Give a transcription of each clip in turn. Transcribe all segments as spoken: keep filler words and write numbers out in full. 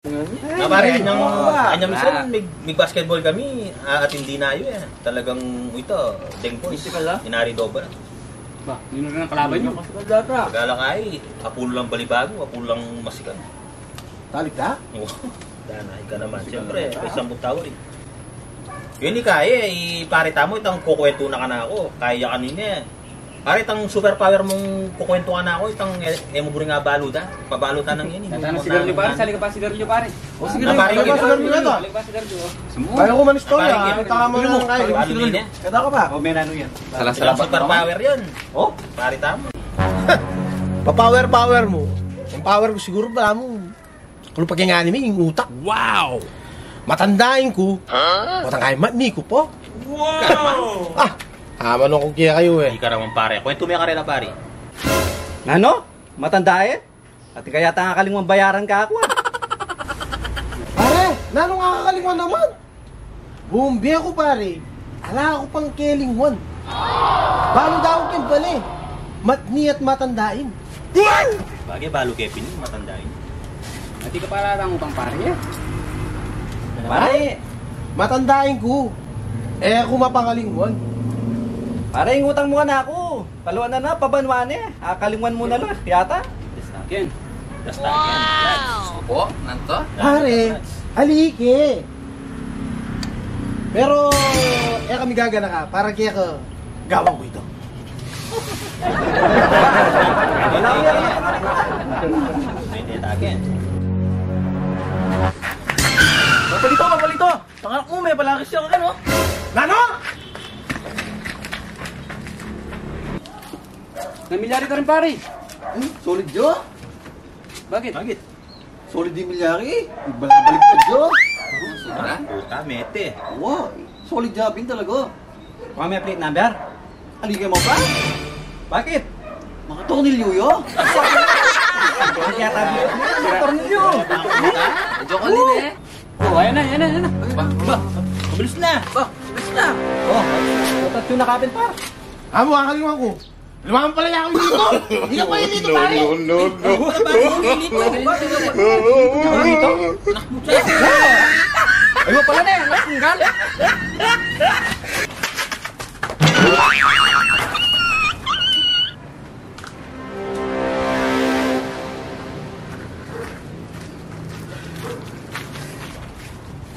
Na pare, anyang, anyang misan, mig-, mig-basketball kami, ah, at hindi na yun eh. Talagang ito, deng boys. Physical, ah? Inari doba na. Ba, yun na rin ang kalaban nyo. Pagkala ka eh, apulo lang balibago, apulo lang masikan. Talik ka? Oo. Dana, ika naman. Siyempre, isang butaw eh. Yun, ika eh, i-, pare tamu, itang kukwento na ka na ako. Kaya kanina eh. Pare, itang superpower mong kukwento ka na ako, itang e, e mu buring abalutan. Pabalutan nang ini. Tata na sigarilyo, pare. Sali ka pa sigarilyo, pare. O, sige, pare, pare, pare, pare, pare. Sali ka pa sigarilyo, o. Bayu ku man istorya, pare, ita ka muna ng kain. Ano yun eh? Kada ka pa. O, may nanu yan. Sala-sala pa. Superpower yun. O? Pare, tama. Pa-power-power mu. Ang power ku siguru, balamu, kalupa keng anime, ing utak. Wow! Matandain ku. Huh? Matang kay matni ku po. Wow! Ah, amanung ku kaya kayu eh. Ika naman, pare. Kwento me karela, pare. Nanu? Matandain? Atin ka yatang akalingwan bayaran kaku, ah. Pare, nanung akakalingwan naman? Buung bie ku, pare, ala ku pang kelingwan. Balu da ku keng bale, matni at matandain. Bagay, balu ke pin, matandain. Atin ka pa la rang utang, pare, eh. Pare, matandain ku. E ku mapangalingwan. Pare, ing utang mu kanaku, paluan na na, pabanwa ne. Akalingwan mu na la yata. Dastaken. Dastaken. Wow! Opo, nanto? Pare, ali ke. Pero e kami gaganaka para keka, gawan ku ita. Wala ko yan. Mapalito, mapalito! Tanga mu, me, palakis ya ka, no? Nanu? Namilyari ka rin, pare. Hmm, solid ya. Bakit? Bakit? Solid ya milyari. Balabalik pa ya. Sobra? Puta, mete. Wa, solid ya pin talaga. Wa, me plate number? Ali ke mu pa? Bakit? Makatornilyo ya. Bakit yata? Makatornilyo. Joke lang, eh. O, ayan na, ayan na, ayan na. Ba, ba, mabilis na. Ba, mabilis na. O, tatatlo na kapin, par. Amu, akalingwan ku. Lumangan pala ya kung dito. Hindi ka pa dito, pare. No, no, no, no. Ano ba? Hindi pa. Dito? Ay, mo pala na eh. Natanggal.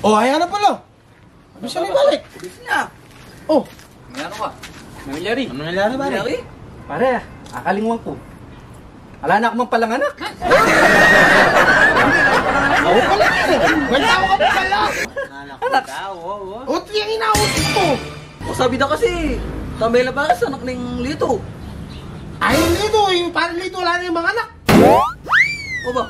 O, ayan na pala. Ano siya, may balik? Bilis na. O. May ano ka? Namilyari. Ano nangyari, pare? Nangyari? Pare, akalingwan ku. Ala na ku mang palanganak. Ako pala. Wala ako pala. Anak ko daw, o, o. O, tiyang inausip ko. O, sabi da kasi, tambay la ba sa anak ning Lito? Ay, Lito, yung parang Lito, wala na yung mga anak. O ba?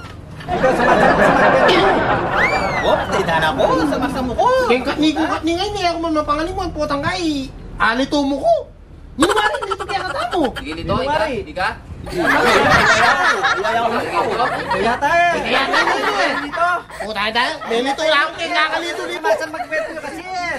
Op, tida na ko, sa masa mu ko. Keng katni ku, katni ngay, e ku man mapangalingwan, putang kay, Lito mu ku. Ninu mari, Lito kaya katamu. Sige, Lito, ika, ika. Kaya tayo. Kaya tayo, Lito. Putang ina, may Lito lang, keng kakalito, Lito. Masa magkwento kasi, eh.